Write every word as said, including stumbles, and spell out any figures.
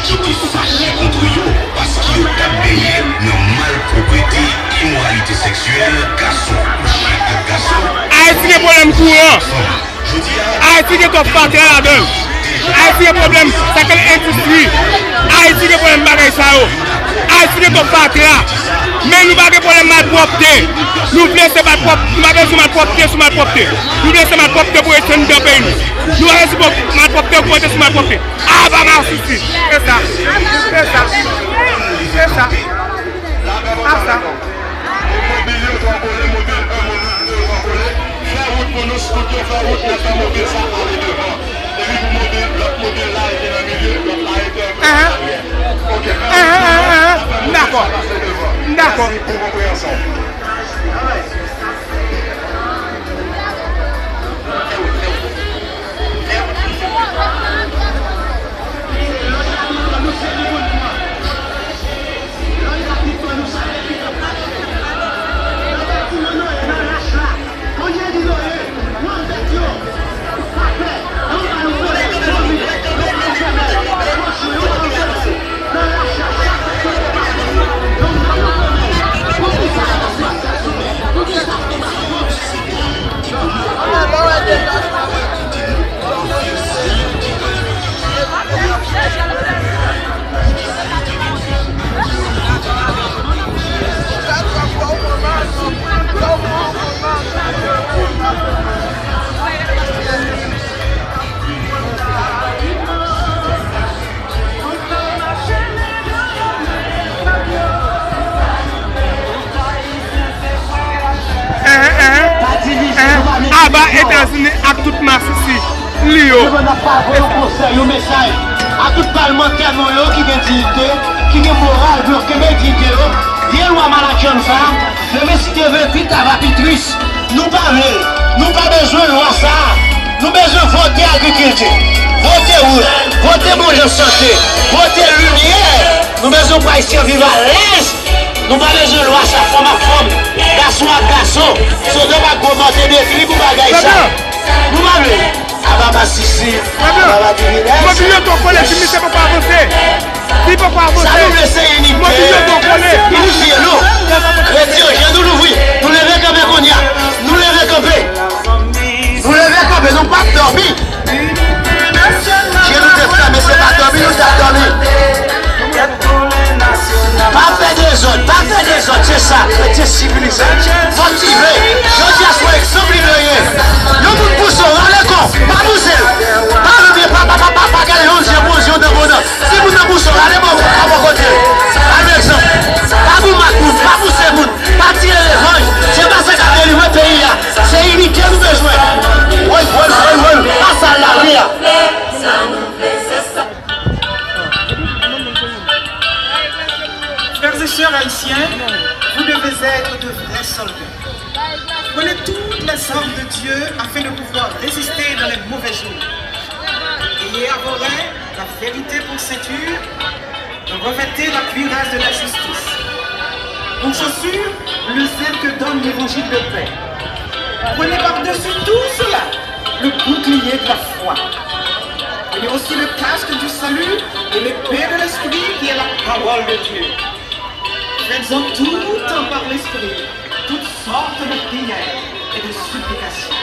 ki te fache kont yo paske yo t ap benyen nan malpwòpte, imoralite seksyèl, gason kouche ak gason. Ayiti gen pwoblèm kouran. Ayiti gen twòp fatra ladan l. Ayiti gen pwoblèm sa k rele endistri. Ayiti gen pwoblèm bagay sa yo. Ayiti gen twòp fatra. Men nou pa gen pwoblèm malpwòpte. Nou vle se malpwòp-, nou pa bezwen malpwòpte sou malpwòpte. Nou vle se malpwòpte pou rete anndan peyi nou. Nou pa bezwen malpwòpte pou rete sou malpwòpte. Aba masisi. Se sa. Se sa. Se sa. A sa. Mobil yo twa kole, mobil en, mobil de twa kole. Fè wout pou nou, scoot yo fè wout, lè fè mobil sa ale devan. Epi pou mobil, lòt mobil la rete nan milye, lòt la rete an aryè. Ok, fè wout pou nou, apre mobil sa pase devan. Dakò. Mèsi pou konpreyansyon. Aba Etazini ak tout masisi li yo. Yo menm ap voye yon konsèy, yon mesaj a tout palmantè nou yo ki gen diyite, ki gen moral pou yo kenbe diyite yo. Vye lwa malatchonn sa a, demen si Dye vle, pi ta va pi tris. Nou pa vle l. Nou pa bezwen lwa sa a. Nou bezwen vote agrikilti, vote wout, vote bon jan sante, vote limyè. Nou bezwen pou Ayisyen viv alèz. Nou pa bezwen lwa sa, fanm ak fanm, gason ak gason, sodòm ak gomò te detwi pou bagay sa. Nou pa vle. Aba masisi, aba matinitè. Mobil yo twò kole, ti misye poko avanse. Li poko avanse. Sa nou vle se inite. Mobil yo twò kole. Inite nou. Retire je nou louvri. Nou leve kanpe kounye a. Nou leve kanpe. Nou leve kanpe, nou p ap dòmi. Je nou te fèmen, se pa dòmi nou t ap dòmi. Pa fè dezòd, pa fè dezòd, se sa, kretyen sivilize. Motive. Jodi a se yon egzanp li dwe ye. Yon moun pouse w, rale kò w, pa pouse l. Pa lòbye, pa, pa, pa, pa, pa gade yon je poze yon dan bondan. Si moun nan pouse w, rale bò, pa bò kote l. Pa lòbye egzanp. Pa goumen ak moun, pa pouse moun, pa tire revanj. Se pa sa k ap delivre peyi a. Se inite nou bezwen. Woy, woy, woy, woy. Pa sal lavi a. Frères et sœurs haïtiens, vous devez être de vrais soldats. Prenez toutes les armes de Dieu afin de pouvoir résister dans les mauvais jours. Ayez à vos reins la vérité pour ceinture, revêtez la cuirasse de la justice. Pour chaussure, le zèle que donne l'évangile de paix. Prenez par-dessus tout cela le bouclier de la foi. Prenez aussi le casque du salut et l'épée de l'esprit qui est la parole de Dieu. Faites en tout temps par l'esprit toutes sortes de prières et de supplications.